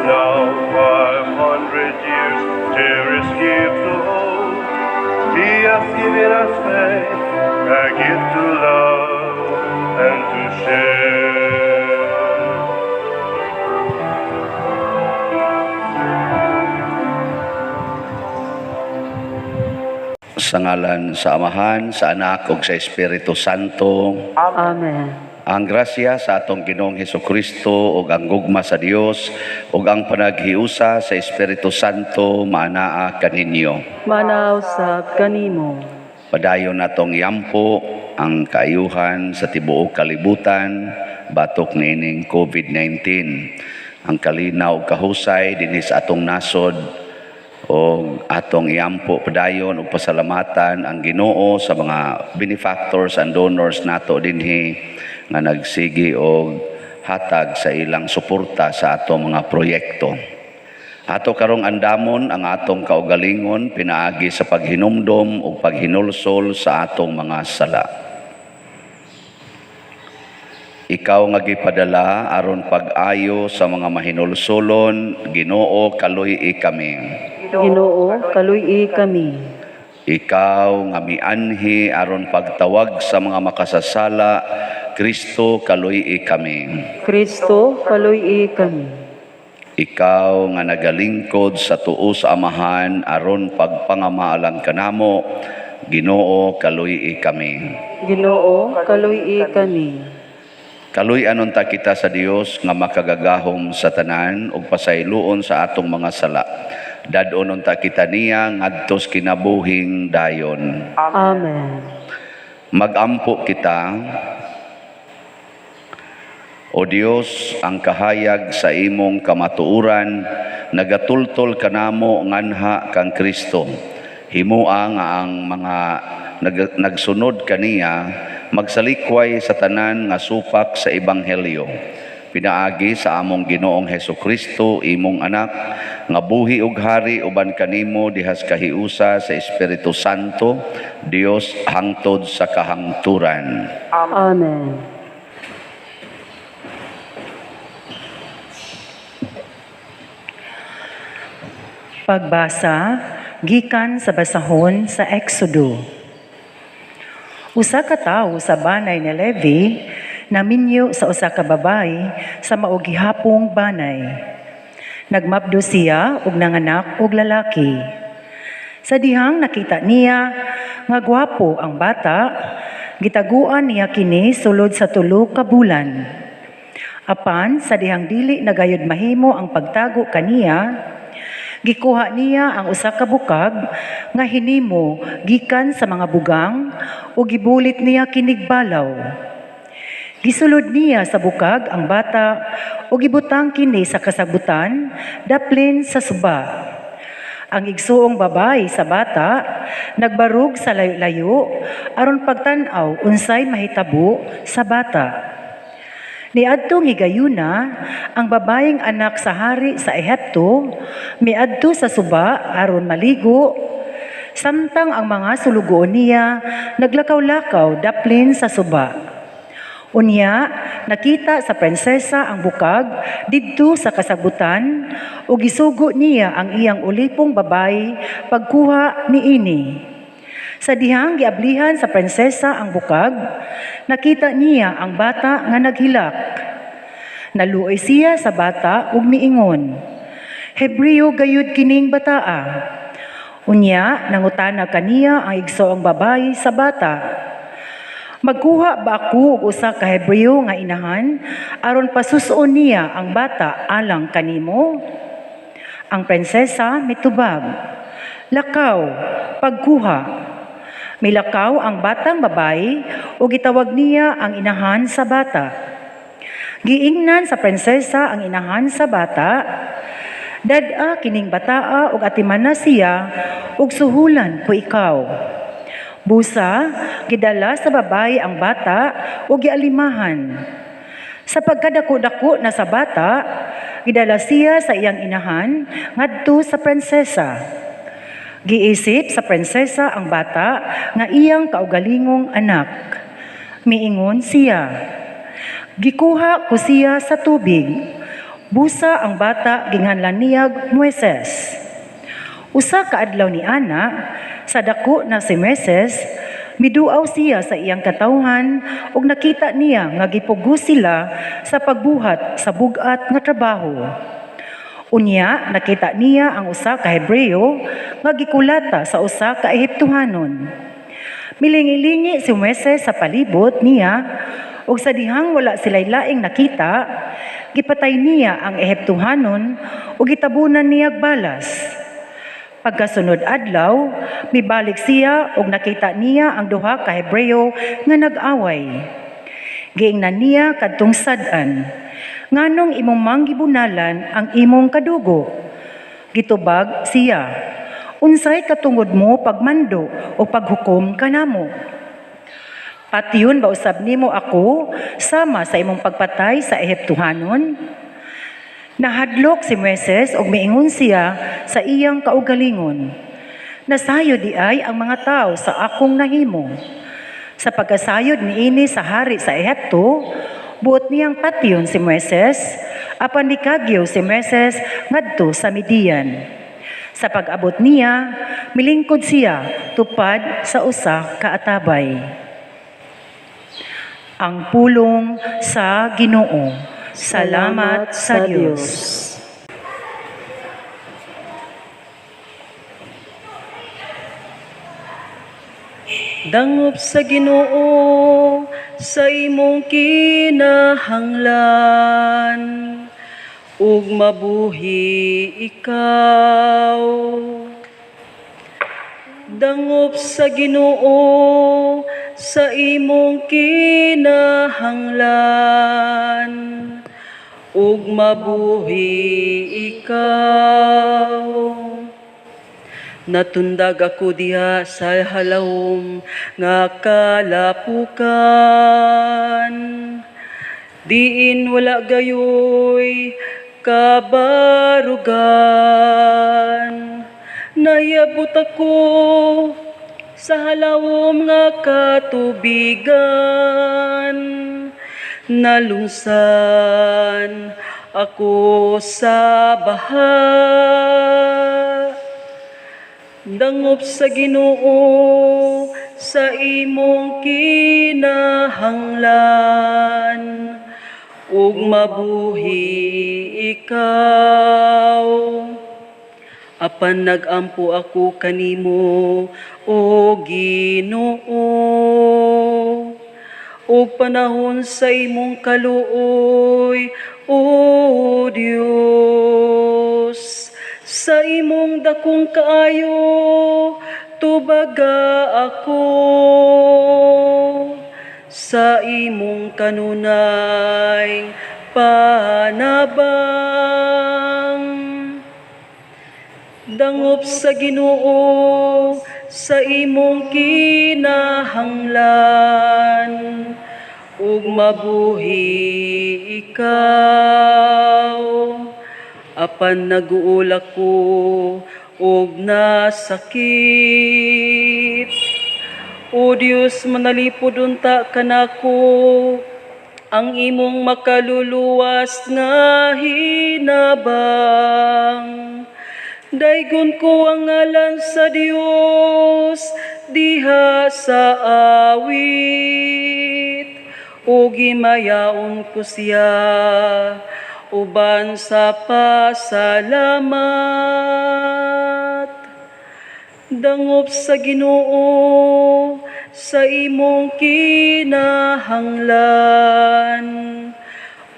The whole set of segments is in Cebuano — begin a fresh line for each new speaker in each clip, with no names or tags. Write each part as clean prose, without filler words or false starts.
Now 500 years, cherish gift the whole. He has given us faith, a gift to love and to share.
Sa ngalan sa Amahan, sa Anak ug sa Espiritu Santo.
Amen.
Ang grasya sa atong Ginoong Hesukristo ug ang gugma sa Dios ug ang panaghiusa sa Espiritu Santo maanaa kaninyo.
Maanaa usab kanimo.
Padayon natong iampo ang kaayuhan sa tibuok kalibutan batok niining COVID-19. Ang kalinaw ug kahusay dinhi sa atong nasod og atong iampo padayon ug pasalamatan ang Ginoo sa mga benefactors and donors nato dinhi nga nagsigi og hatag sa ilang suporta sa atong mga proyekto. Ato karong andamon ang atong kaugalingon pinaagi sa paghinumdom ug paghinulsol sa atong mga sala. Ikaw nga gipadala aron pag-ayo sa mga mahinulsolon, Ginoo, kaluy-i kami.
Ginoo, kaluy-i kami.
Ikaw nga mianhi aron pagtawag sa mga makasasala, Kristo, kaluy-i kami.
Kristo, kaluy-i kami.
Ikaw nga nagalingkod sa tuo sa Amahan aron pagpangamaalang kanamo, Ginoo, kaluy-i kami.
Ginoo, kaluy-i kami.
Kaluy-anon ta kita sa Dios nga makagagahom sa tanan ug pasayloon sa atong mga sala. Dad-onon ta kita niya ngadto sa kinabuhing dayon.
Amen.
Magampo kita. O Dios, ang kahayag sa imong kamatuoran nagatultol kanamo nganha kang Kristo. Himoa nga ang mga nagsunod kaniya magsalikway sa tanan nga supak sa ebanghelyo. Pinaagi sa among Ginoong Hesukristo, imong anak, nga buhi ug hari uban kanimo dihas kahiusa sa Espiritu Santo, Dios hangtod sa kahangturan.
Amen.
Pagbasa gikan sa basahon sa Exodo. Usa ka tawo sa banay ni Levi naminyo sa usa ka babayi sa mao gihapong banay. Nagmabdo siya ug nanganak og lalaki. Sa dihang nakita niya nga gwapo ang bata, gitaguan niya kini sulod sa 3 ka bulan. Apan sa dihang dili na gayud mahimo ang pagtago kaniya, gikuha niya ang usa ka bukag nga hinimo gikan sa mga bugang ug gibulit niya kinig balaw. Gisulod niya sa bukag ang bata ug gibutang kini sa kasagutan daplin sa suba. Ang igsuong babayi sa bata nagbarug sa layo-layo aron pagtan-aw unsay mahitabo sa bata. Niadtong higayuna, ang babayeng anak sa hari sa Ehipto miadto sa suba aron maligo, samtang ang mga sulugoon niya naglakaw-lakaw daplin sa suba. Unya, nakita sa prinsesa ang bukag didto sa kasagutan ug gisugo niya ang iyang ulipong babayi pagkuha niini. Sa dihang giablihan sa prinsesa ang bukag, nakita niya ang bata nga naghilak. Naluoy siya sa bata ug miingon, "Hebreo gayud kining bataa." Unya, nangutana kaniya ang igsoong babayi sa bata, "Magkuha ba ako og usa ka Hebreo nga inahan aron pasuson niya ang bata alang kanimo?" Ang prinsesa mitubag, "Lakaw, pagkuha." Milakaw ang batang babayi ug gitawag niya ang inahan sa bata. Giingnan sa prinsesa ang inahan sa bata, "Dad-a kining bataa ug atimana siya ug suhulan ko ikaw." Busa, gidala sa babayi ang bata ug gialimahan. Sa pagkadako-dako na sa bata, gidala siya sa iyang inahan ngadto sa prinsesa. Giisip sa prinsesa ang bata nga iyang kaugalingong anak. Miingon siya, "Gikuha ko siya sa tubig." Busa ang bata ginganlan niyag Moises. Usa ka adlaw ni ana, sa dako na si Moises, miduaw siya sa iyang katawhan ug nakita niya nga gipugos sila sa pagbuhat sa bug-at nga trabaho. Unya nakita niya ang usa ka Hebreo nga gikulata sa usa ka Ehiptohanon. Milingi-lingi si Moises sa palibot niya ug sa dihang wala sila'y laing nakita, gipatay niya ang Ehiptohanon ug gitabunan niyag balas. Pagkasunod adlaw, mibalik siya ug nakita niya ang duha ka Hebreo nga nag-away. Giingnan niya kadtong sad-an, "Nganong imong manggibunalan ang imong kadugo?" Gitubag siya, "Unsay katungod mo pagmando o paghukom kanamo? Patyon ba usab nimo ako sama sa imong pagpatay sa Ehiptohanon?" Nahadlok si Moises ug miingon siya sa iyang kaugalingon, "Nasayod diay ang mga tao sa akong nahimo." Sa pagkasayod niini sa hari sa Ehipto, buot niyang patyon si Moises, apan mikagyo si Moises ngadto sa Midian. Sa pag-abot niya, milingkod siya tupad sa usa ka atabay. Ang pulong sa Ginoo. Salamat sa Dios.
Dangop sa Ginoo sa imong kinahanglan ug mabuhi ikaw. Dangop sa Ginoo sa imong kinahanglan ug mabuhi ikaw. Natundag ako diha sa halawom nga kalapukan, diin wala gayoy kabarugan. Nayabot ako sa halawom nga katubigan, nalungsan ako sa baha. Dangop sa Ginoo sa imong kinahanglan ug mabuhi ikaw. Apan nagampo ako kanimo, o Ginoo, ug panahon sa imong kaluoy, o Dios. Sa imong dakong kaayo, tubaga ako. Sa imong kanunay panabang. Dangop sa Ginoo sa imong kinahanglan ug mabuhi ikaw. Apan naguol ako ug nasakit. O Dios, manalipod unta kanako ang imong makaluluwas nga hinabang. Daygon ko ang ngalan sa Dios diha sa awit, ug himayaon ko siya uban sa pasalamat. Dangop sa Ginoo sa imong kinahanglan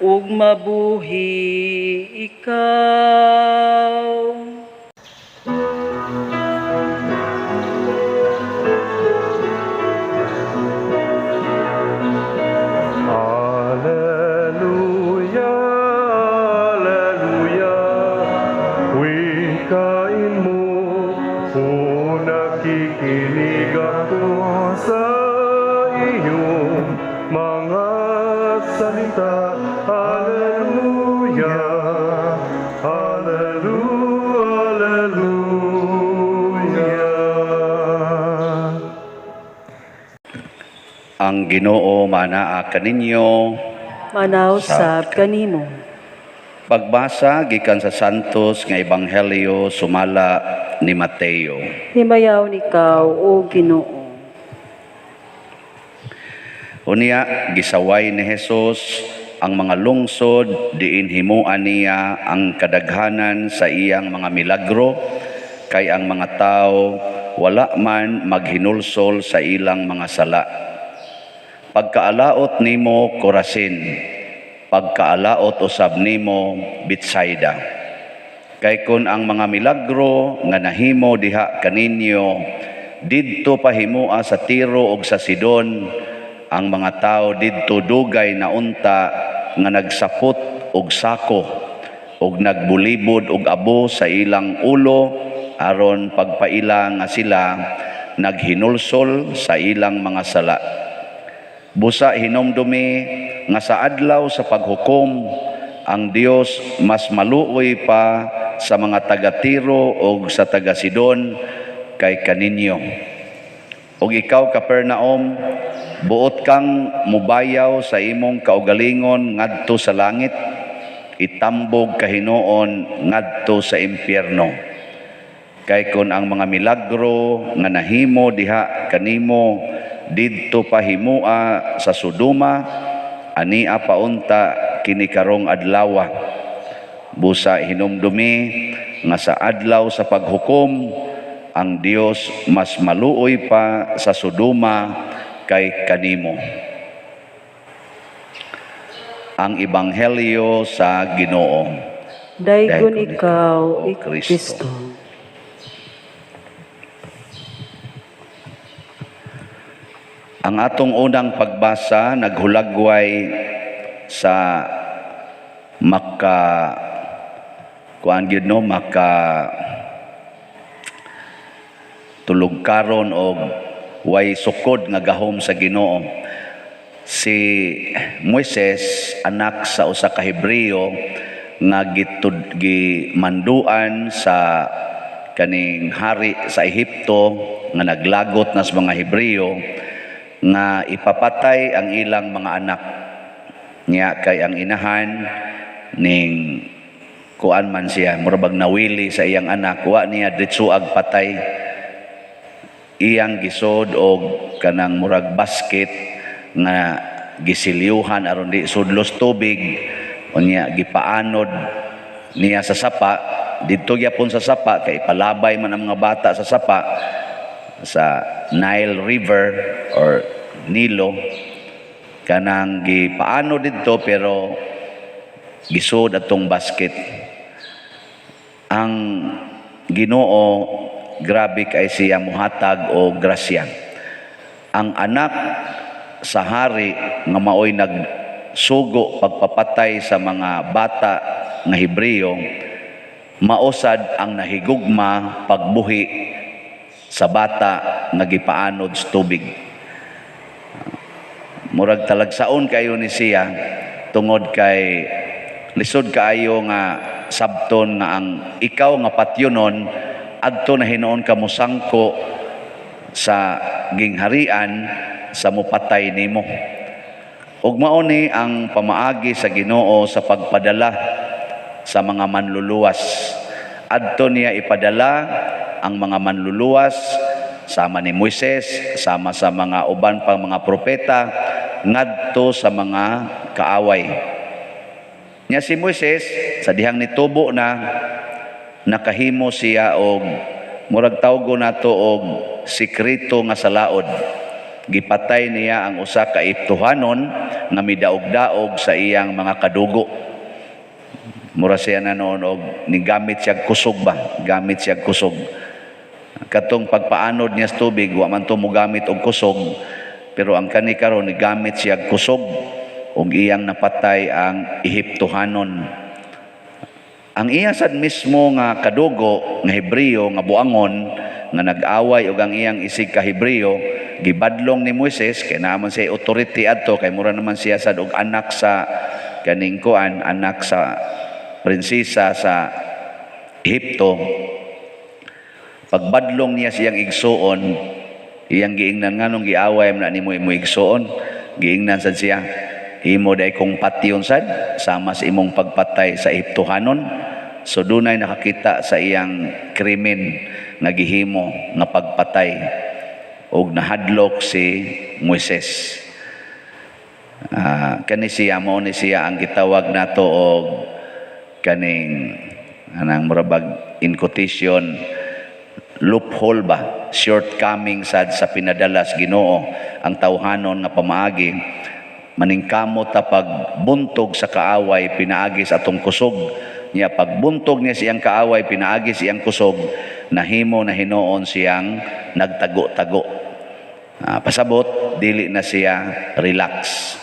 ug mabuhi ikaw.
Alleluia, alleluia, wikain mo kung nakikinig ako sa iyong mga salita. Alleluia, alleluia, alleluia.
Ang Ginoo manaa kaninyo.
Manaw sab kanimo.
Pagbasa gikan sa Santos nga Ebanghelyo sumala ni Mateo.
Himayaon ikaw, O Ginoo.
Unya gisaway ni Jesus ang mga lungsod diin himuan niya ang kadaghanan sa iyang mga milagro, kay ang mga tao wala man maghinulsol sa ilang mga sala. Pagkaalaot nimo, Corazin, pagkaalaot usab nimo, Betsaida. Kay kun ang mga milagro nga nahimo diha kaninyo didto pahimoa sa Tiro ug sa Sidon, ang mga tao didto dugay na unta nga nagsapot og sako ug nagbulibod og abo sa ilang ulo aron pagpaila nga sila naghinulsol sa ilang mga sala. Busa hinumdumi nga sa adlaw sa paghukom ang Dios mas maluoy pa sa mga taga-Tiro og sa taga-Sidon kay kaninyo. Og ikaw, Capernaum, buot kang mubayaw sa imong kaugalingon ngadto sa langit, itambog ka hinuon ngadto sa impyerno. Kay kon ang mga milagro nga nahimo diha kanimo didto pahimua sa Sodoma, ania paunta kini karong adlawa. Busa hinumdumi nga sa adlaw sa paghukom ang Dios mas maluoy pa sa Sodoma kay kanimo. Ang Ebanghelyo sa Ginoo.
Daygon
Daygon
ikaw,
ikaw, O
Kristo.
Kristo. Ang atong unang pagbasa naghulagway sa maka kuan gyud no, maka tulog karon og way sukod nga gahom sa Ginoo. Si Moises, anak sa usa ka Hebreo nga gimanduan sa kaning hari sa Ehipto nga naglagot na sa mga Hebreo nga ipapatay ang ilang mga anak niya, kay ang inahan ning kuan man siya, murag nawili sa iyang anak, wa niya ditsuag patay, iyang gisod og kanang murag basket nga gisilyuhan aron di sudlos tubig, unya gipaanod niya sa sapa, didto gyapon sa sapa kay palabay man ang mga bata sa sapa sa Nile River or Nilo, kanang gipaano didto pero gisod atong basket. Ang Ginoo grabe kay siya muhatag o grasya. Ang anak sa hari nga maoy nagsugo pagpapatay sa mga bata nga Hebreo, maosad ang nahigugma pagbuhi sa bata nga gipaanod sa tubig. Murag talagsaon kayo ni siya tungod kay lisod kaayo nga sabton nga ang ikaw nga patyonon adto na hinuon ka mosangko sa gingharian sa mupatay nimo. Ug mao ni ang pamaagi sa Ginoo sa pagpadala sa mga manluluwas. Adto niya ipadala ang mga manluluwas sama ni Moises, sama sa mga uban pang mga propeta ngadto sa mga kaaway. Nya si Moises sa dihang nitubo na nakahimo siya og murag tawgo nato og sikreto nga salaod. Gipatay niya ang usa ka Egyptohanon nga midaog-daog sa iyang mga kadugo. Mura siya na noon og nigamit siya kusog ba, gamit siya kusog. Katong pagpaanod niya sa tubig, wa man to mogamit og kusog, pero ang kani karon nigamit siya kusog og iyang napatay ang Ehiptohanon. Ang iya sad mismo nga kadugo nga Hebreo nga buangon nga nag-away og ang iyang isig ka Hebreo, gibadlong ni Moises kay naa man siya authority adto, kay mura naman siya sad og anak sa kaning kuan, anak sa prinsesa sa Ehipto. Pagbadlong niya siyang igsuon, iyang giingnan nganong giaway man na nimo imo igsuon, giingnan sad siya. Imo day kong patyon sad sama sa imong pagpatay sa Ehiptohanon. So dunay nakakita sa iyang krimen nga gihimo nga pagpatay og nahadlok si Moises. Kani siya, mao ni siya ang gitawag nato og kaning anang murabag in quotation loophole ba, shortcoming sad sa pinadala sa Ginoo ang tawhanon nga pamaagi. Maningkamot ta pagbuntog sa kaaway pinaagi sa atong kusog niya. Pagbuntog niya siyang kaaway pinaagi sa iyang kusog, nahimo na hinuon siyang nagtago-tago. Pasabot dili na siya relax.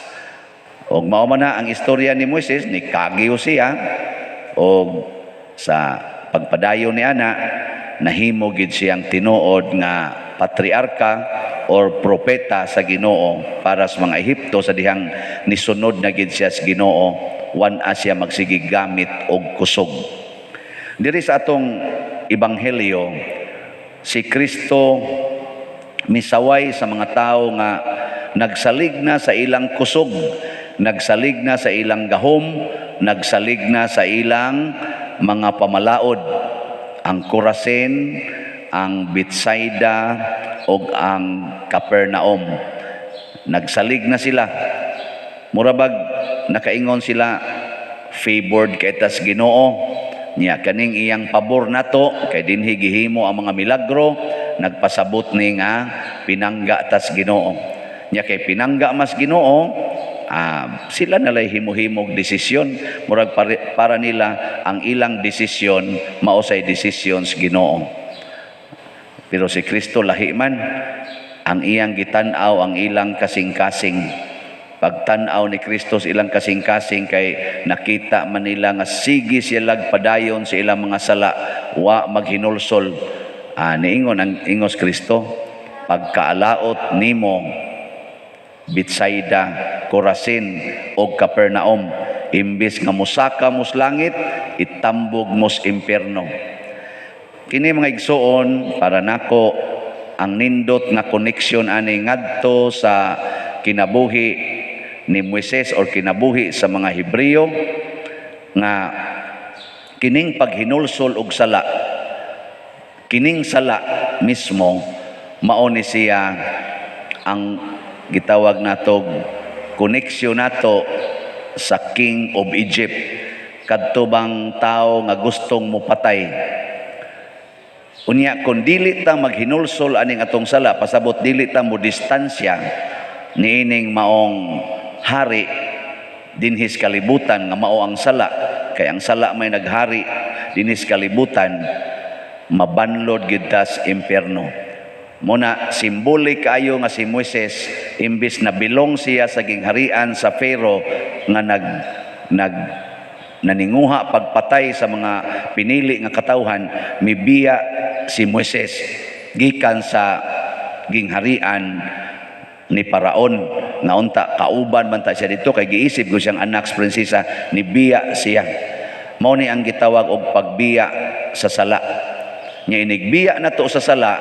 Og mao man na ang istorya ni Moises, ni kagiw siya og sa pagpadayon ni ana nahimo gid siyang tinuod nga patriarka or propeta sa Ginoo para sa mga Ehipto sa dihang nisunod na gid siya sa Ginoo, wan-a siya magsige gamit og kusog. Diri sa atong ebanghelyo, si Kristo misaway sa mga tao nga nagsalig na sa ilang kusog, nagsalig na sa ilang gahom, nagsalig na sa ilang mga pamalaod, ang Corazin, ang Bethsaida ug ang Capernaum. Nagsalig na sila. Murabag nakaingon sila, favored kay tas Ginoo niya, kaning iyang pabor nato kay dinhi gihimo ang mga milagro, nagpasabot ni nga pinangga tas Ginoo niya. Kay pinangga mas Ginoo, sila nalay himo-himog desisyon, murag para nila ang ilang desisyon mao say desisyon sa Ginoo. Pero si Kristo lahi man ang iyang gitan-aw ang ilang kasing-kasing. Pagtan-aw ni Kristo sa ilang kasing-kasing, kay nakita man nila nga sige sila padayon sa ilang mga sala, wa maghinulsol. Niingon ang ingos Kristo, "Pagkaalaot nimo, Bethsaida, Corazin o Capernaum, imbis nga mosaka mos langit, itambog mos impierno." Kini, mga igsuon, para nako ang nindot nga connection ani ngadto sa kinabuhi ni Moises or kinabuhi sa mga Hebreo, nga kining paghinulsol og sala, kining sala mismo mao ni siya ang gitawag natog koneksyon nato sa King of Egypt, kadto bang tao nga gustong mopatay. Unya kung dili ta maghinulsol aning atong sala, pasabot dili ta mo distansya niining maong hari dinhis kalibutan nga mao ang sala, kay ang sala may naghari dinhis kalibutan, mabanlod gid tas impierno. Muna simbolik kaayo nga si Moises, imbis na bilong siya sa gingharian sa Pharaoh nga nag nag naninguha pagpatay sa mga pinili nga katawhan, mibiya si Moises gikan sa gingharian ni Paraon nga unta kauban man ta siya dito kay giisip ko siyang anak sa prinsesa, nibiya siya. Mao ni ang gitawag og pagbiya sa sala. Nya inigbiya nato sa sala,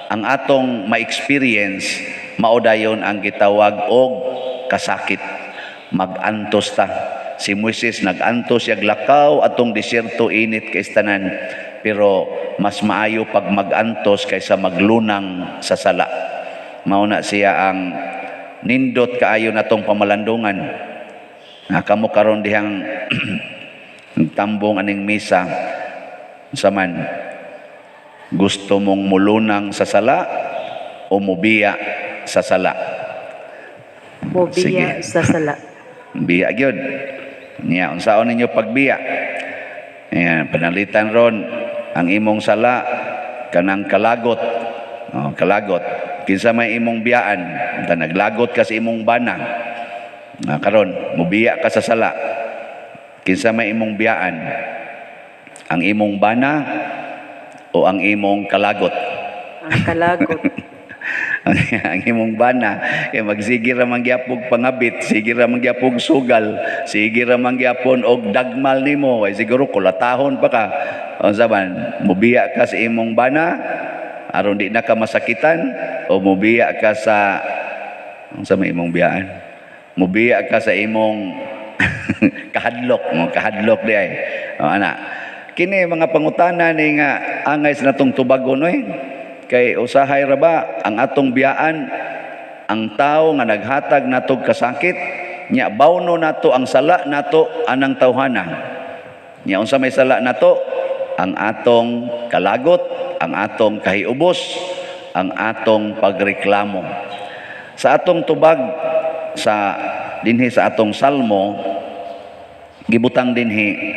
ang atong ma-experience mao dayon ang gitawag og kasakit. Mag-antos ta. Si Moises nag-antos siya, lakaw atong disyerto, init kay tanan, pero mas maayo pag mag-antos kaysa maglunang sa sala. Mao na siya ang nindot kaayo natong pamalandungan nga kamo karon dihang tambong aning misa sa man gusto mong mulunang sa sala o mubiya sa sala.
Mobiya
Sige.
sa sala.
Biya gyud. Niya unsaon ninyo pagbiya? Ayan, panalitan ron ang imong sala kanang kalagot. Oh, kalagot. Kinsa may imong biyaan? Unta naglagot ka sa imong bana. Ah, karon mubiya ka sa sala. Kinsa may imong biyaan? Ang imong bana o ang imong kalagot?
Ang kalagot.
Ang imong bana kay magsige ra man gyapog pangabit, sige ra man gyapog sugal, sige ra man gyapon og dagmal nimo, ay siguro kulatahon pa ka. Unsa man, mubiya ka sa imong bana aron di na ka masakitan o mubiya ka sa unsa may imong biyaan? Mubiya ka sa imong kahadlok, mo kahadlok di ay. O, ana. Kini mga pangutana ni nga angay sa natong tubagon oy. Kay usahay ra ba ang atong biyaan ang tao nga naghatag natog kasakit, nya bawno nato ang sala nato anang tawhana. Nya unsa may sala nato? Ang atong kalagot, ang atong kahiubos, ang atong pagreklamo. Sa atong tubag sa dinhi sa atong salmo, gibutang dinhi,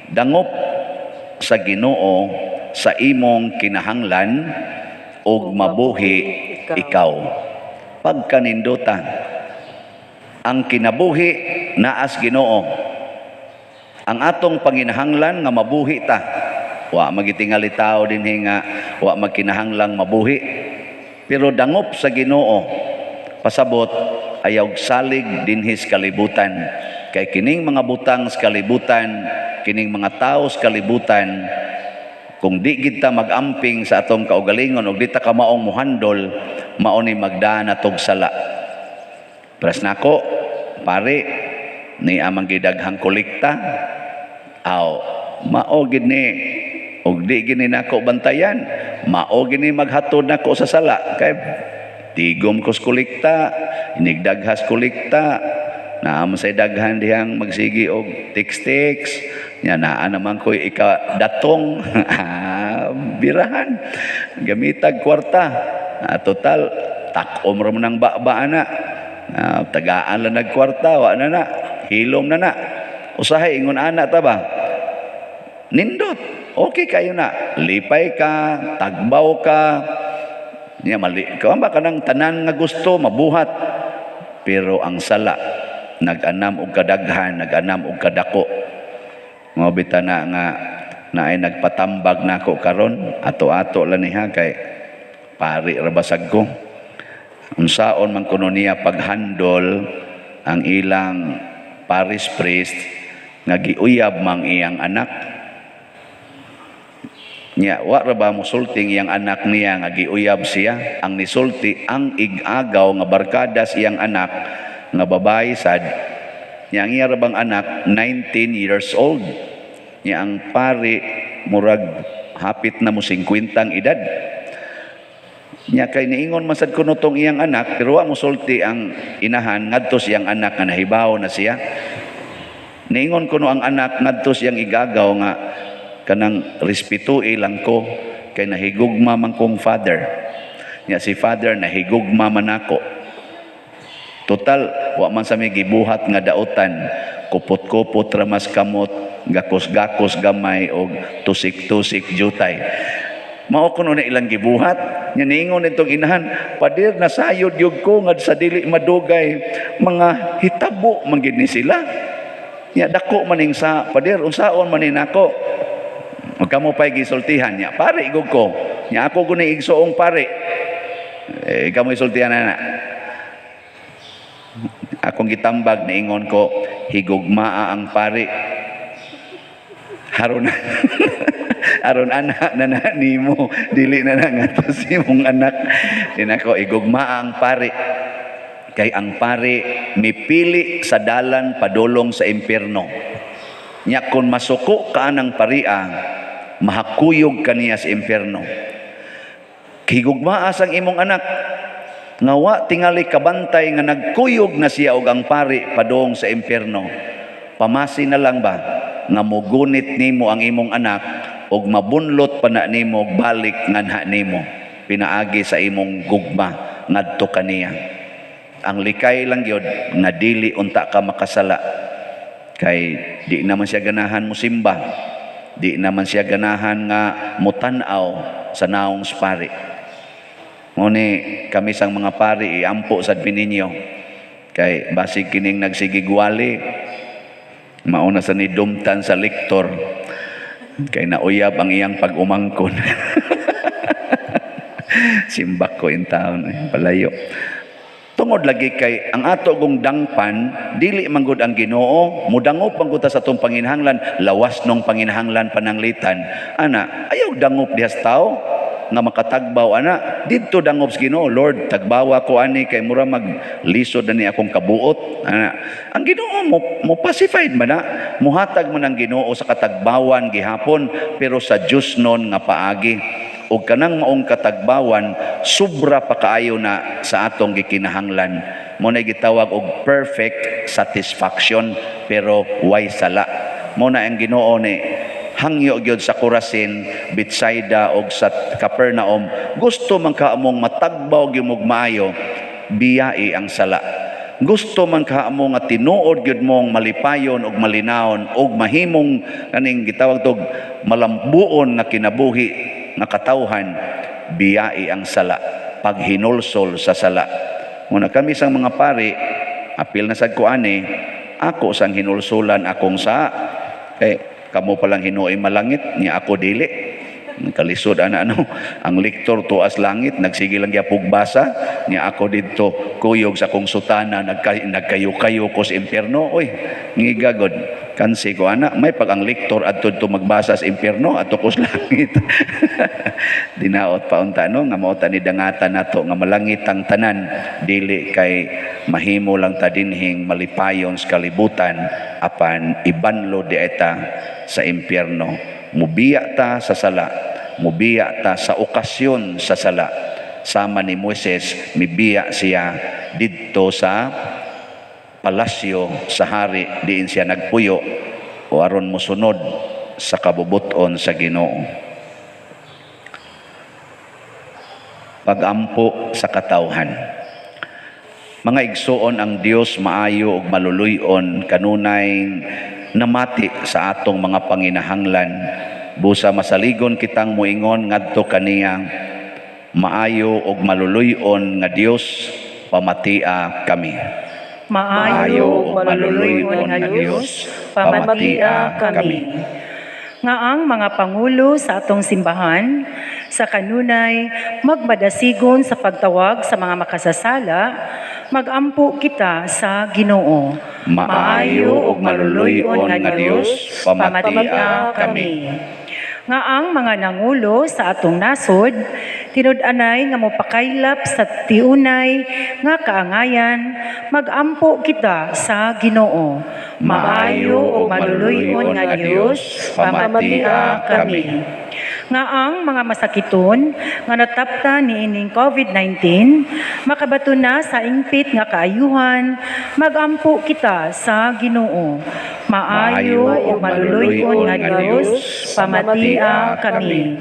dangop sa Ginoo sa imong kinahanglan ug mabuhi ikaw. Pagkanindutan ang kinabuhi naas Ginoo. Ang atong panginahanglan nga mabuhi ta. Wa magitingali tao dinhi nga wa magkinahanglang mabuhi. Pero dangop sa Ginoo, pasabot ayaw salig dinhi sa kalibutan. Kay kining mga butang sa kalibutan, kining mga tao sa kalibutan, kung di gid ta mag-amping sa atong kaugalingon ug di ta kamaong muhandol, mao ni magdaan natog sala. Pres nako, pare, ni amang gidaghang kolekta, aw, mao gid ni, ug di gid ni nako bantayan, mao gid ni maghatod nako sa sala. Kay tigom ko sa kolekta, inigdaghas kolekta, naa man say daghan dihang magsigi og text-text, nya naa naman ko'y ikadatong, birahan, gamitag kwarta. Total, takom ra man ang baba ana. Tagaan lang nagkwarta, wa na na, hilom na na. Usahay ingon ana ta ba? Nindot, okay kayo na. Lipay ka, tagbaw ka. Nya mali ka ba kanang tanan nga gusto mabuhat. Pero ang sala nag-anam og kadaghan, nag-anam og kadako. Mao bita na nga naay nagpatambag nako karon, ato-ato lang niya kay pari ra basag ko. Unsaon man kuno niya paghandol ang ilang parish priest nga giuyab mang iyang anak. Nya wa ra ba mosulting iyang anak niya nga giuyab siya? Ang nisulti ang igagaw nga barkada sa iyang anak nga babae sad. Nya ang iya ra bang anak 19 years old. Nya ang pari murag hapit na mo 50 ang edad. Nya kay niingon man sad kuno tong iyang anak, pero wa mosulti ang inahan ngadto sa iyang anak nga nahibaw na siya. Niingon kuno ang anak ngadto sa iyang igagaw nga kanang respetui lang ko kay nahigugma man kong father. Nya si father nahigugma man ako. Total wa man sa mi gibuhat nga dautan, kupot-kupot ra mas kamot, gakos-gakos gamay og tusik-tusik jutay. Mao kuno na ilang gibuhat. Nya niingon nitong inahan, pader nasayod yug ko nga sa dili madugay mga hitabo man gid ni sila. Nya dako maning sa pader, unsaon man ni nako? Ug kamo pay gisultihan nya, pare igog ko. Nya ako guni igsuong pare. Eh kamo isultihan na. Akong gitambag niingon ko, higugmaa ang pare. Haron aron anak na na nimo, dili na na ngadto sa imong anak. Dinako igugmaa ang pare. Kay ang pare mipili sa dalan padulong sa impierno. Nya kon masuko ka anang paria, mahakuyog kaniya sa impierno. Higugmaa sang imong anak nga wa tingali kabantay nga nagkuyog na siya og ang pari padung sa impierno. Pamasi na lang ba nga mugunit nimo ang imong anak og mabunlot pa na nimo og balik nganha nimo pinaagi sa imong gugma ngadto kaniya. Ang likay lang gyud nga dili unta ka makasala, kay di naman siya ganahan mosimba, di naman siya ganahan nga mutan-aw sa naong sa pari. Nguni kami sang mga pari iampo sad mininyo kay basig kining nagsigigwali mauna sa ni dumtan sa lektor kay nauyab ang iyang pag-umangkon. Simbak ko in town, palayo. Tungod lagi kay ang ato gong dangpan dili manggod ang Ginoo, mudangop man gud ta sa atong panginahanglan, lawas nung panginahanglan pananglitan. Ana, ayaw dangop dihas tao. nga makatagbaw ana didto dangop sa Ginoo. Lord, tagbawa ko ani kay mura maglisod na ni akong kabuot ana. Ang Ginoo mo pacified man na, muhatag man ang Ginoo sa katagbawan gihapon, pero sa Dios non nga paagi, ug kanang maong katagbawan sobra pa kaayo na sa atong gikinahanglan. Mo na gitawag og perfect satisfaction, pero way sala. Mo na ang Ginoo ni hangyo gyud sa Corazin, Bethsaida og sa Capernaum. Gusto man ka among matagbaw gyud mog maayo, biyai ang sala. Gusto man ka amo nga tinuod gyud mong malipayon og malinawon og mahimong kaning gitawag tog malambuon nga kinabuhi nga katawhan, biyai ang sala, paghinulsol sa sala. Muna kami sang mga pari, apil na sad ko ani, ako sang hinulsulan akong sa kay kamo palang hinuoy malangit niya, ako dili. Kalisod ana, ano? Ang lektor tuas langit, nagsige lang gyapog basa niya, ako didto kuyog sa akong sutana, nagkayo-kayo ko sa impyerno. Oy, ngigagod kansi ko ana. May pag ang lektor adto to magbasa sa impyerno, adto ko sa langit. Dinaot pa unta, no, nga mao ta ni dangatan nato nga malangit ang tanan, dili kay mahimo lang ta dinhing malipayon sa kalibutan, apan ibanlo di eta sa impyerno. Mubiya ta sa sala, mubiya ta sa okasyon sa sala, sama ni Moises, mibiya siya didto sa palasyo sa hari diin siya nagpuyo o aron mosunod sa kabubuton sa Ginoo. Pagampo sa katawhan. Mga igsuon, ang Dios maayo ug maluluy-on, kanunay namati sa atong mga panginahanglan. Busa masaligon kitang moingon ngadto kaniya, maayo ug maluluy-on nga Dios, pamatia kami.
Maayo ug maluluy-on nga Dios, pamatia kami. Nga ang mga pangulo sa atong simbahan sa kanunay magmadasigon sa pagtawag sa mga makasasala, magampo kita sa Ginoo.
Maayo ug maluluy-on nga Dios, pamatia kami.
Nga ang mga nangulo sa atong nasod tinud-anay nga mopakaylap sa tiunay nga kaangayan, magampo kita sa Ginoo.
Maayo ug maluluy-on nga Dios, pamatia kami.
Nga ang mga masakiton nga natapta niining COVID-19 makabato na sa ingpit nga kaayuhan, magampo kita sa Ginoo. Maayo ug maluluy-on nga Dios, pamatia kami.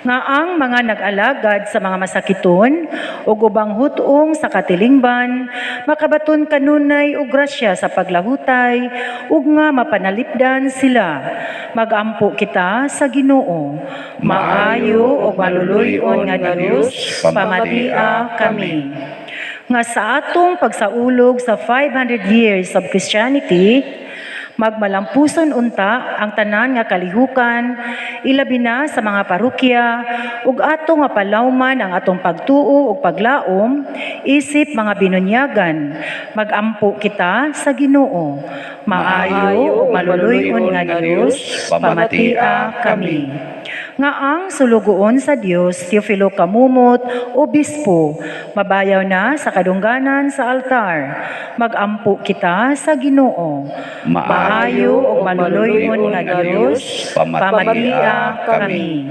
Nga ang mga nag-alagad sa mga masakiton ug ubang hutong sa katilingban makabaton kanunay og grasya sa paglahutay ug nga mapanalipdan sila, magampo kita sa Ginoo. Maayo ug maluluy-on nga Dios, pamatia kami. Nga sa atong pagsaulog sa 500 years of Christianity, magmalampuson unta ang tanan nga kalihukan, ilabi na sa mga parokya, ug ato nga palawman ang atong pagtuo ug paglaom isip mga binunyagan, magampo kita sa Ginoo. Maayo ug maluluy-on nga Dios, pamatia kami. Nga ang sulugoon sa Dios, Teofilo Camomot, Obispo, mabayaw na sa kadungganan sa altar, magampo kita sa Ginoo.
Maayo
ug maluluy-on nga Dios,
pamatia kami.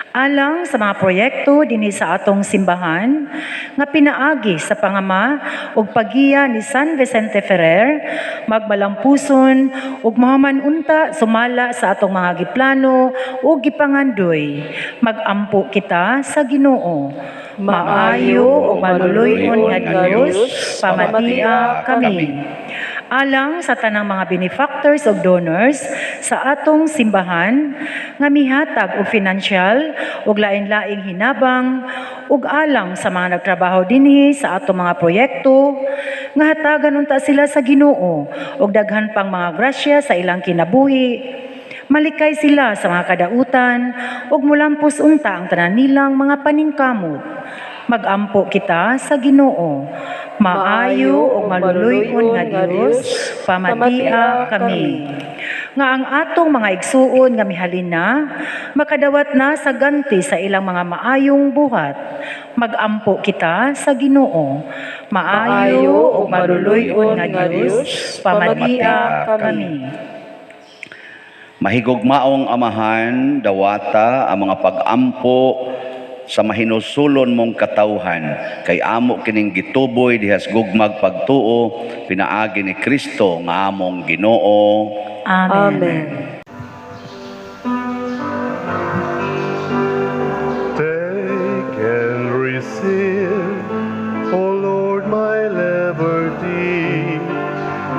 Alang sa mga proyekto dinhi sa atong simbahan nga pinaagi sa pangama ug paggiya ni San Vicente Ferrer, magmalampuson ug mahuman unta sumala sa atong mga giplano ug gipangandoy, magampo kita sa Ginoo. Maayo ug maluluy-on nga Dios, pamatia kami. Alang sa tanang mga benefactors ug donors sa atong simbahan nga mihatag og financial ug lain-laing hinabang, ug alang sa mga nagtrabaho dinhi sa atong mga proyekto nga hatagan unta sila sa Ginoo ug daghan pang mga grasya sa ilang kinabuhi, malikay sila sa mga kadautan ug mulampos unta ang tanan nilang mga paningkamot, magampo kita sa Ginoo. Maayo ug maluluy-on nga Dios, pamatia kami. Nga ang atong mga igsuon nga mihalin na, makadawat na sa ganti sa ilang mga maayong buhat. Magampo kita sa Ginoo. Maayo ug maluluy-on nga Dios, pamatia kami.
Mahigugmaong Amahan, dawata ang mga pag-ampo sa mahinusulon mong katawhan, kay amo kining gituboy dihas gugmag pagtuo, pinaagi ni Kristo nga among Ginoo.
Amen.
Amen.
Take and receive, O Lord, my liberty.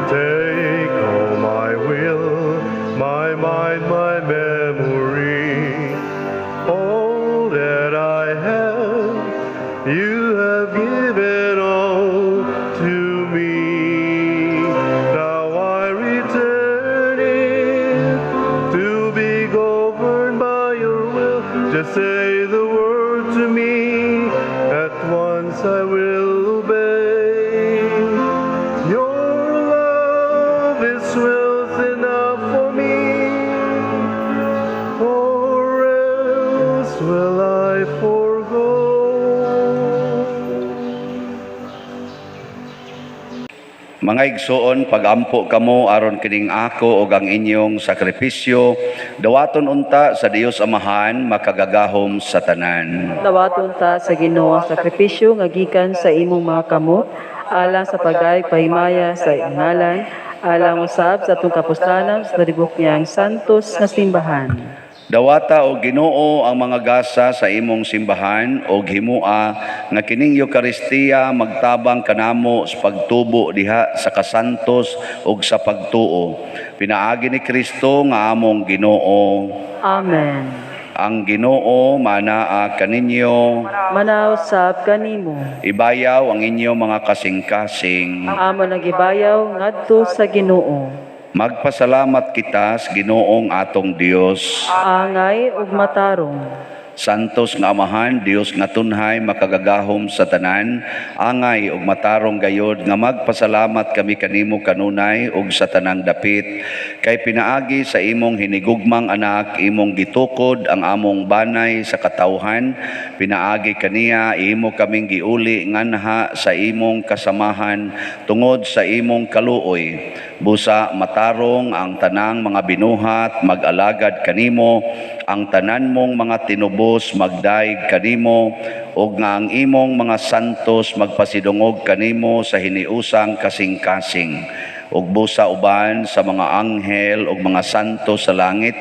Take all my will, my mind, my memory. All that I have, you have given all to me. Now I return it to be governed by your will. Just say the word to me, at once I will obey. Your love is wealth enough for me, or else will I forego.
Mga igsoon, pagampo kamo aron kining ako ug ang inyong sakripisyo, dawaton unta sa Dios Amahan makagagahom sa tanan.
Dawaton ta sa Ginoo ang sakripisyo nga gikan sa imong mga kamot, alang sa pagay pahimaya sa iyang ngalan, alang usab sa atong kapuslanan sa libok niyang santos nga simbahan.
Dawata o Ginoo ang mga gasa sa imong simbahan og himua nga kining Eukaristiya magtabang kanamo sa pagtubo diha sa kasantos ug sa pagtuo. Pinaagi ni Kristo nga among Ginoo.
Amen.
Ang Ginoo manaa kaninyo.
Manaw sab kanimo.
Ibayaw ang inyong mga kasing-kasing.
Amo nagibayaw ngadto sa Ginoo.
Magpasalamat kita sa Ginoong atong Dios.
Angay ug matarong.
Santos nga Amahan, Dios nga tunhay, makagagahom sa tanan, angay ug matarong gayod nga magpasalamat kami kanimo kanunay ug sa tanang dapit, kay pinaagi sa imong hinigugmang anak, imong gitukod ang among banay sa katawhan, pinaagi kaniya imo kaming giuli nganha sa imong kasamahan tungod sa imong kaluoy. Busa matarong ang tanang mga binuhat mag-alagad kanimo, ang tanan mong mga tinubos magdaig kanimo, ug nga ang imong mga santos magpasidungog kanimo sa hiniusang kasing-kasing. Ug busa uban sa mga anghel ug mga santos sa langit,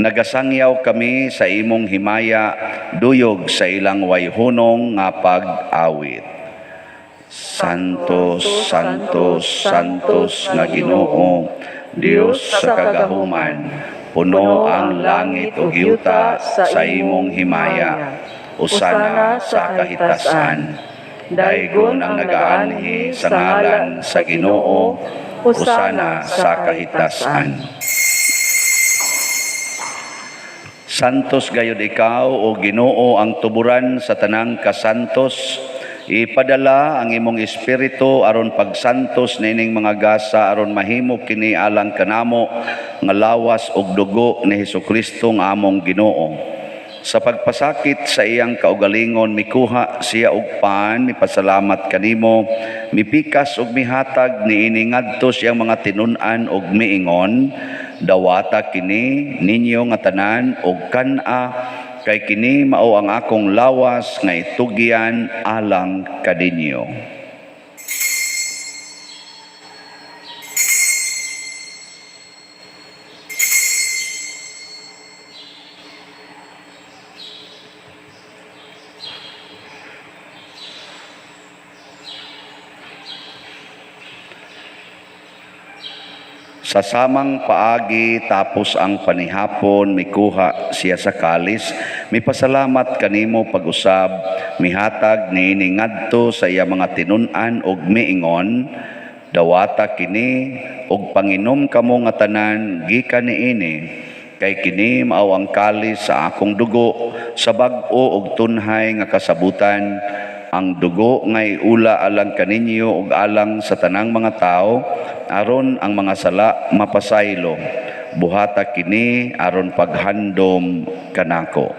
nagasangyaw kami sa imong himaya, duyog sa ilang wayhunong nga pag-awit. Santos, Santos, Santos nga Ginoo, Dios sa kagahuman, puno ang langit ug yuta sa imong himaya. Usana sa kahitasan. Daygon ang nagaanhi sa ngalan sa Ginoo, usana sa kahitasan. Santos gayud ikaw o Ginoo ang tuburan sa tanang kasantos. Ipadala ang imong espiritu aron pagsantos nining mga gasa aron mahimo kini alang kanamo nga lawas ug dugo ni Hesukristo nga among Ginoo. Sa pagpasakit sa iyang kaugalingon mikuha siya og pan, mipasalamat kanimo, mipikas ug mihatag niini ngadto siyang mga tinun-an ug miingon, dawata kini ninyo nga tanan og kan-a, kay kini mao ang akong lawas nga itugyan alang kaninyo. Sa samang paagi tapos ang panihapon, mikuha siya sa kalis, mipasalamat kanimo pag-usab, mihatag niini ngadto sa iya mga tinun-an ug miingon, dawata kini ug panginom kamo nga tanan gikan niini, kay kini mao ang kalis sa akong dugo sa bag-o ug tunhay nga kasabutan, ang dugo nga iula alang kaninyo ug alang sa tanang mga tao, aron ang mga sala mapasaylo. Buhata kini aron paghandom kanako.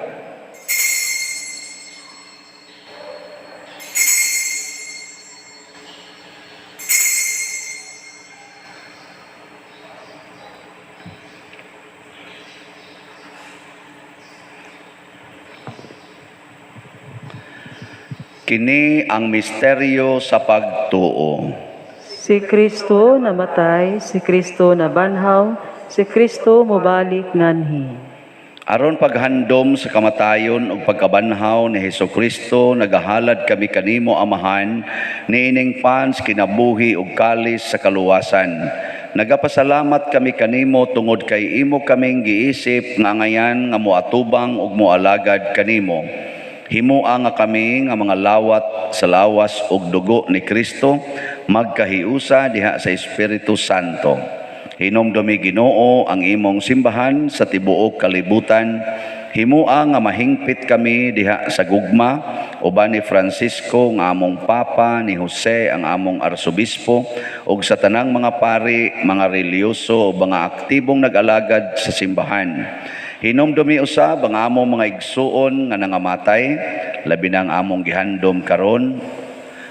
Kini ang misteryo sa pagtuo.
Si Kristo namatay, si Kristo nabanhaw, si Kristo mobalik nganhi.
Aron paghandom sa kamatayon ug pagkabanhaw ni Hesukristo, nagahalad kami kanimo, Amahan, niining pans kinabuhi ug kalis sa kaluwasan. Nagapasalamat kami kanimo tungod kay imo kaming giisip nga angayan nga moatubang ug moalagad kanimo. Himoa nga kami nga mga lawat sa lawas ug dugo ni Kristo magkahiusa diha sa Espiritu Santo. Hinumdumi, Ginoo, ang imong simbahan sa tibuok kalibutan. Himoa nga mahingpit kami diha sa gugma uban ni Francisco nga among Papa, ni Jose ang among Arsobispo, ug sa tanang mga pari, mga relihiyoso ug mga aktibong nag-alagad sa simbahan. Hinumdumi usab ang among mga igsuon nga nangamatay, labi na ang among gihandom karon.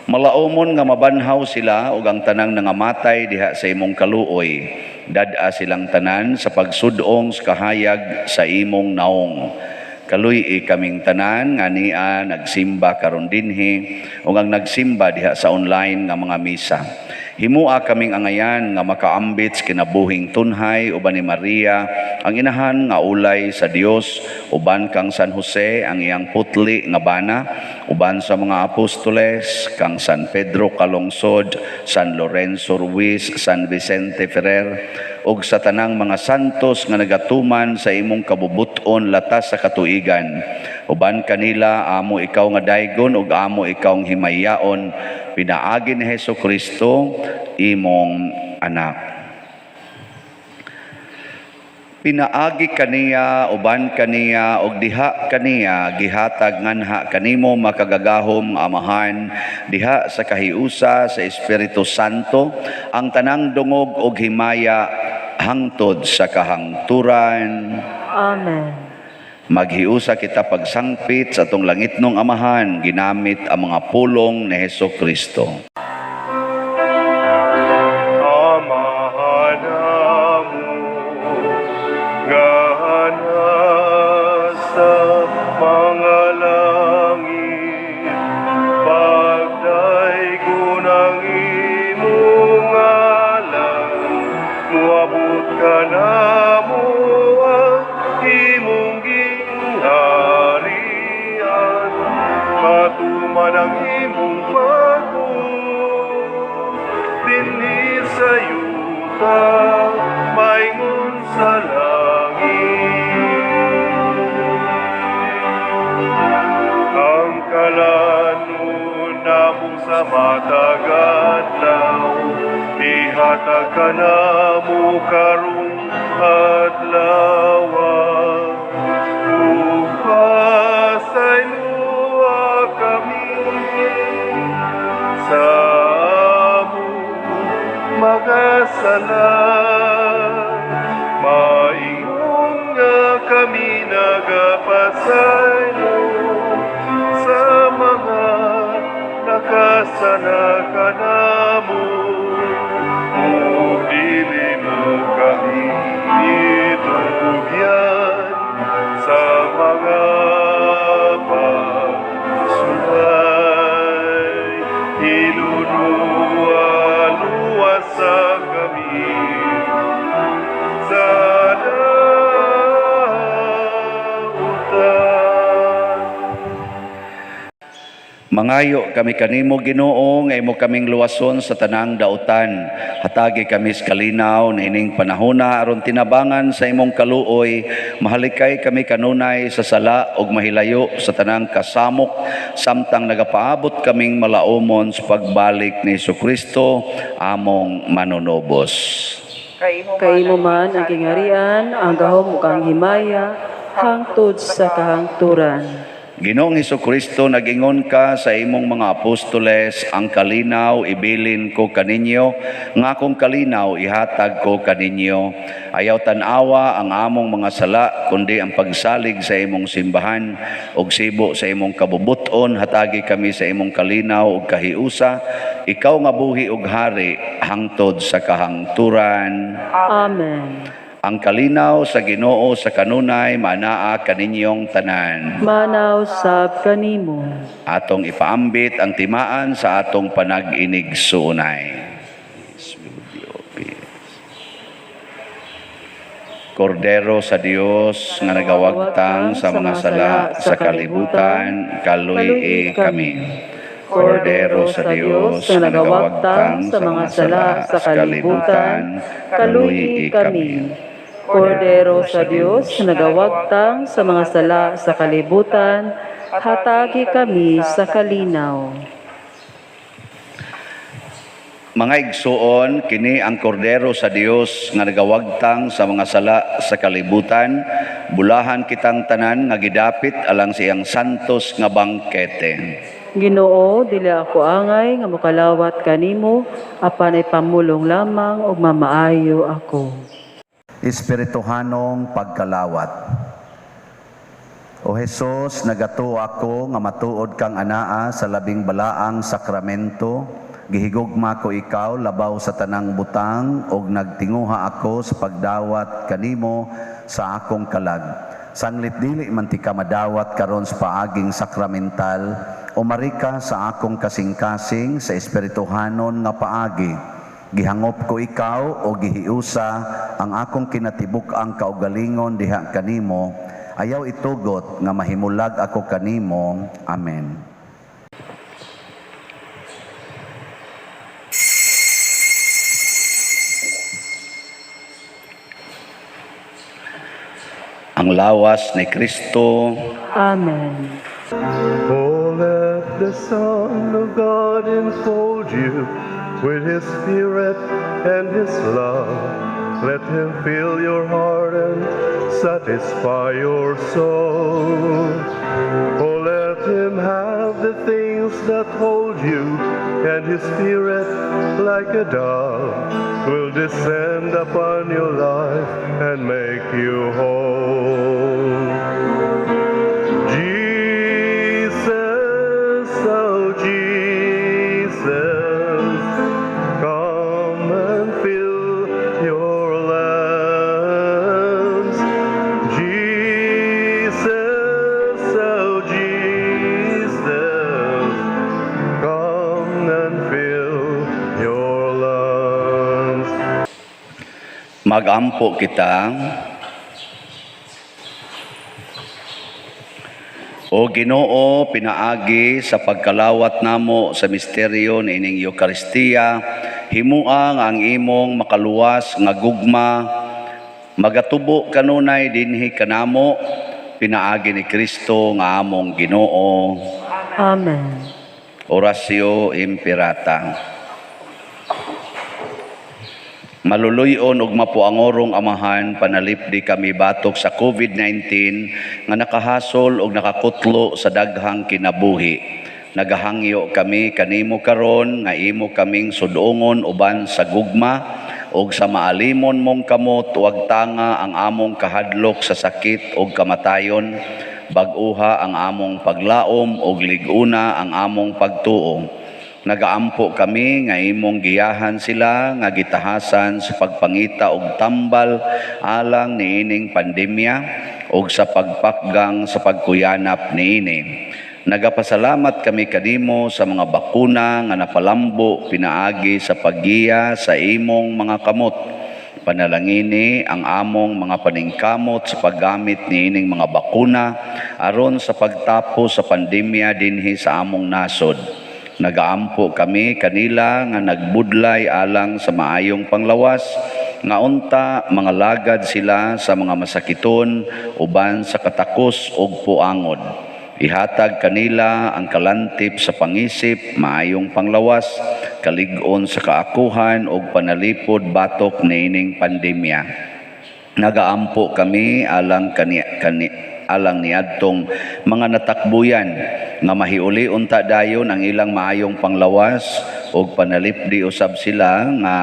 Malaumon nga mabanhaw sila ug ang tanang nangamatay diha sa imong kaluoy. Dad-a silang tanan sa pagsudong sa kahayag sa imong naong. Kaluy-i kaming tanan nga nia nagsimba karon dinhi ug ang nagsimba diha sa online nga mga misa. Himua kaming angayan nga makaambit sa kinabuhing tunhay uban ni Maria ang inahan nga ulay sa Dios, uban kang San Jose ang iyang putli nga bana, uban sa mga apostoles kang San Pedro Calungsod, San Lorenzo Ruiz, San Vicente Ferrer, ug sa tanang mga santos nga nagatuman sa imong kabubuton latas sa katuigan. Uban kanila amo ikaw nga daygon ug amo ikaw ang himayaon pinaagi ni Hesus Kristo imong anak. Pinaagi kaniya, uban kaniya, ug diha kaniya, gihatag nganha kanimo makagagahom Amahan, diha sa kahiusa sa Espiritu Santo, ang tanang dungog ug himaya hangtod sa kahangturan.
Amen.
Maghiusa kita pagsangpit sa atong langitnong Amahan, ginamit ang mga pulong ni Hesus Kristo.
Amahan namo nga nasa mga langit, pagdaygon ang imong ngalan, moabot kanamo ang imong gingharian, matuman ang imong pagbuot dinhi sa yuta maingon sa langit. Ang kalanon namo sa matag adlaw, ihatag kanamo karong adlaw. Ug pasayloa kami sa among mga sala, maingon nga kami nagapasaylo sa mga nakasala kanamo. Ug dili mo kami itugyan sa mga pagsulay, hinunua-luwasa kami sa dautan.
Mangayo kami kanimo, Ginoo, nga imo kaming luwason sa tanang dautan. Hatagi kami sa kalinaw niining panahona aron tinabangan sa imong kaluoy, mahalikay kami kanunay sa sala ug mahilayo sa tanang kasamok samtang nagapaabot kaming malaumon sa pagbalik ni Hesukristo among manunubos.
Kay imo man ang gingharian, ang gahom ug ang himaya, hangtod sa kahangturan.
Ginoong Hesukristo, nag-ingon ka sa imong mga apostoles, ang kalinaw ibilin ko kaninyo, nga akong kalinaw ihatag ko kaninyo. Ayaw tan-awa ang among mga sala, kundi ang pagsalig sa imong simbahan, ug sibo sa imong kabubuton, hatagi kami sa imong kalinaw ug kahiusa. Ikaw nga buhi ug hari, hangtod sa kahangturan.
Amen.
Ang kalinaw sa Ginoo sa kanunay manaa kaninyong tanan.
Manaw sab kanimo.
Atong ipaambit ang timaan sa atong panag-inigsuonay. Kordero sa Dios nga nagawagtang sa mga sala sa kalibutan, kaluy-i kami. Kordero sa Dios nga nagawagtang sa mga sala sa kalibutan, kaluy-i kami.
Kordero sa Dios nga nagawagtang sa mga sala sa kalibutan, hatagi kami sa kalinaw.
Mga igsuon, kini ang kordero sa Dios nga nagawagtang sa mga sala sa kalibutan, bulahan kitang tanan nga gidapit alang sa iyang santos nga bangkete.
Ginoo, dili ako angay nga mokalawat kanimo, apan ay pamulong lamang ug mamaayo ako.
Espirituhanong pagkalawat. O Hesus, nagatuo ako nga matuod kang anaa sa labing balaang sakramento. Gihigugma ko ikaw labaw sa tanang butang ug nagtinguha ako sa pagdawat kanimo sa akong kalag. Sanglit dili man ti ka madawat karon sa paaging sakramental, umari ka sa akong kasing-kasing sa espirituhanon nga paagi. Gihangop ko ikaw o gihiusa ang akong kinatibuk-ang kaugalingon diha kanimo. Ayaw itugot nga mahimulag ako kanimo. Amen. Ang lawas ni Kristo.
Amen.
Oh, let the Son of God enfold you with His Spirit and His love. Let Him fill your heart and satisfy your soul. Oh, let Him have the things that hold you, and His Spirit, like a dove, will descend upon your life and make you whole. Jesus, oh Jesus, come and fill your lands. Jesus, oh Jesus, come and fill your lands.
Magampo kita. O Ginoo, pinaagi sa pagkalawat namo sa misteryo niining Eukaristiya, himuang ang imong makaluwas nga gugma magatubo kanunay dinhi kanamo, pinaagi ni Kristo nga among Ginoo.
Amen.
Oratio Imperata. Maluluyon ug mapuangorong Amahan, panalipdi kami batok sa COVID-19 nga nakahasol ug nakakutlo sa daghang kinabuhi. Nagahangyo kami kanimo karon nga imo kaming sudongon uban sa gugma ug sa maalimon mong kamot wag tanga ang among kahadlok sa sakit ug kamatayon, bag-uha ang among paglaom ug lig-una ang among pagtuo. Nagaampo kami nga imong giyahan sila nga gitahasan sa pagpangita og tambal alang niining pandemya ug sa pagpakgang sa pagkuyanap niini. Nagapasalamat kami kanimo sa mga bakuna nga napalambo pinaagi sa paggiya sa imong mga kamot. Panalangini ang among mga paningkamot sa paggamit niining mga bakuna aron sa pagtapos sa pandemya dinhi sa among nasod. Nagaampo kami kanila nga nagbudlay alang sa maayong panglawas, nga unta mga lagad sila sa mga masakiton uban sa katakos ug puangod. Ihatag kanila ang kalantip sa pangisip, maayong panglawas, kalig-on sa kaakuhan ug panalipod batok niining pandemya. Nagaampo kami alang alang niadtong mga natakbuyan nga mahiuli unta dayon ang ilang maayong panglawas ug panalipdi usab sila nga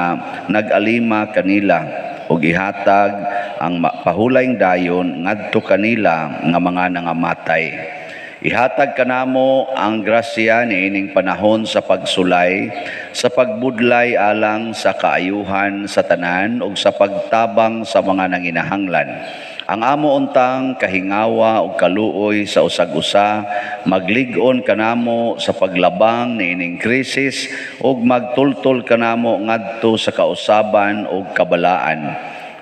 nag-alima kanila ug ihatag ang pahulayng dayon ngadto kanila nga mga nangamatay. Ihatag kanamo ang grasya niining panahon sa pagsulay, sa pagbudlay alang sa kaayuhan sa tanan ug sa pagtabang sa mga nanginahanglan. Ang amo untang kahingawa ug kaluoy sa usag-usa maglig-on kanamo sa paglabang niining krisis ug magtultol kanamo ngadto sa kausaban ug kabalaan.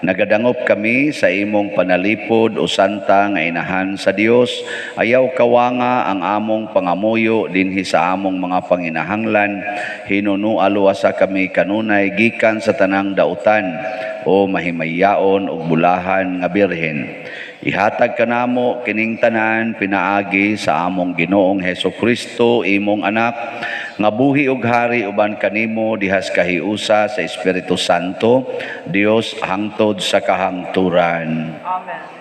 Nagadangop kami sa imong panalipod o santa nga inahan sa Dios. Ayaw kawanga ang among pangamuyo dinhi sa among mga panginahanglan. Hinunua luwasa kami kanunay gikan sa tanang dautan o mahimayaon ug bulahan nga Birhen. Ihatag kanamo kining tanan pinaagi sa among Ginoong Hesus Kristo, imong anak, nga buhi ug hari uban kanimo dihas kahiusa sa Espiritu Santo, Dios hangtod sa kahangturan.
Amen.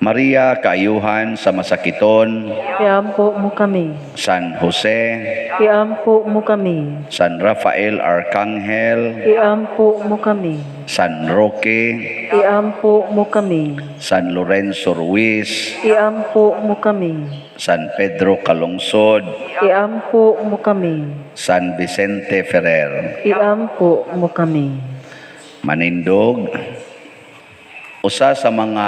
Maria, kaayuhan sa masakiton.
Iampo mo kami.
San Jose.
Iampo mo kami.
San Rafael Arcangel.
Iampo mo kami.
San Roque.
Iampo mo kami.
San Lorenzo Ruiz.
Iampo mo kami.
San Pedro Calungsod.
Iampo mo kami.
San Vicente Ferrer.
Iampo mo kami.
Manindog. Usa sa mga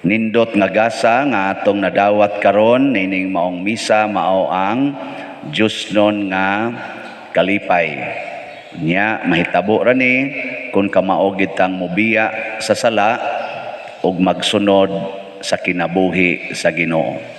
nindot nga gasa nga atong nadawat karon nining maong misa mao ang Diyosnon nga kalipay. Nya mahitabo ra ni kung kamao gid tang mobiya sa sala ug magsunod sa kinabuhi sa Ginoo.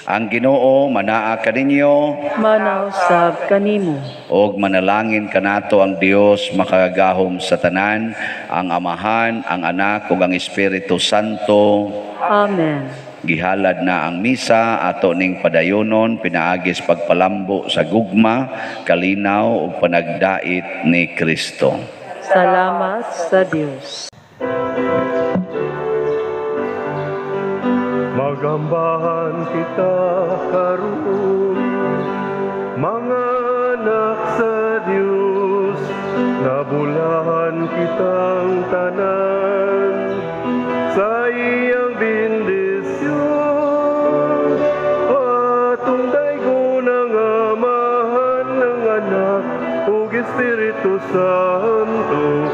Ang Ginoo manaa kaninyo,
Manausab kanimo.
Og manalangin kanato ang Dios makagagahom sa tanan, ang Amahan, ang Anak ug ang Espiritu Santo.
Amen.
Gihalad na ang misa, ato ning padayonon pinaagis pagpalambo sa gugma, kalinaw ug panagdait ni Kristo.
Salamat sa Dios.
Magambahan kita karon, mga anak sa Dios, nabulahan kitang tanan sa iyang bendisyon. Atong daygon ang Amahan, ng Anak ug Espiritu Santo.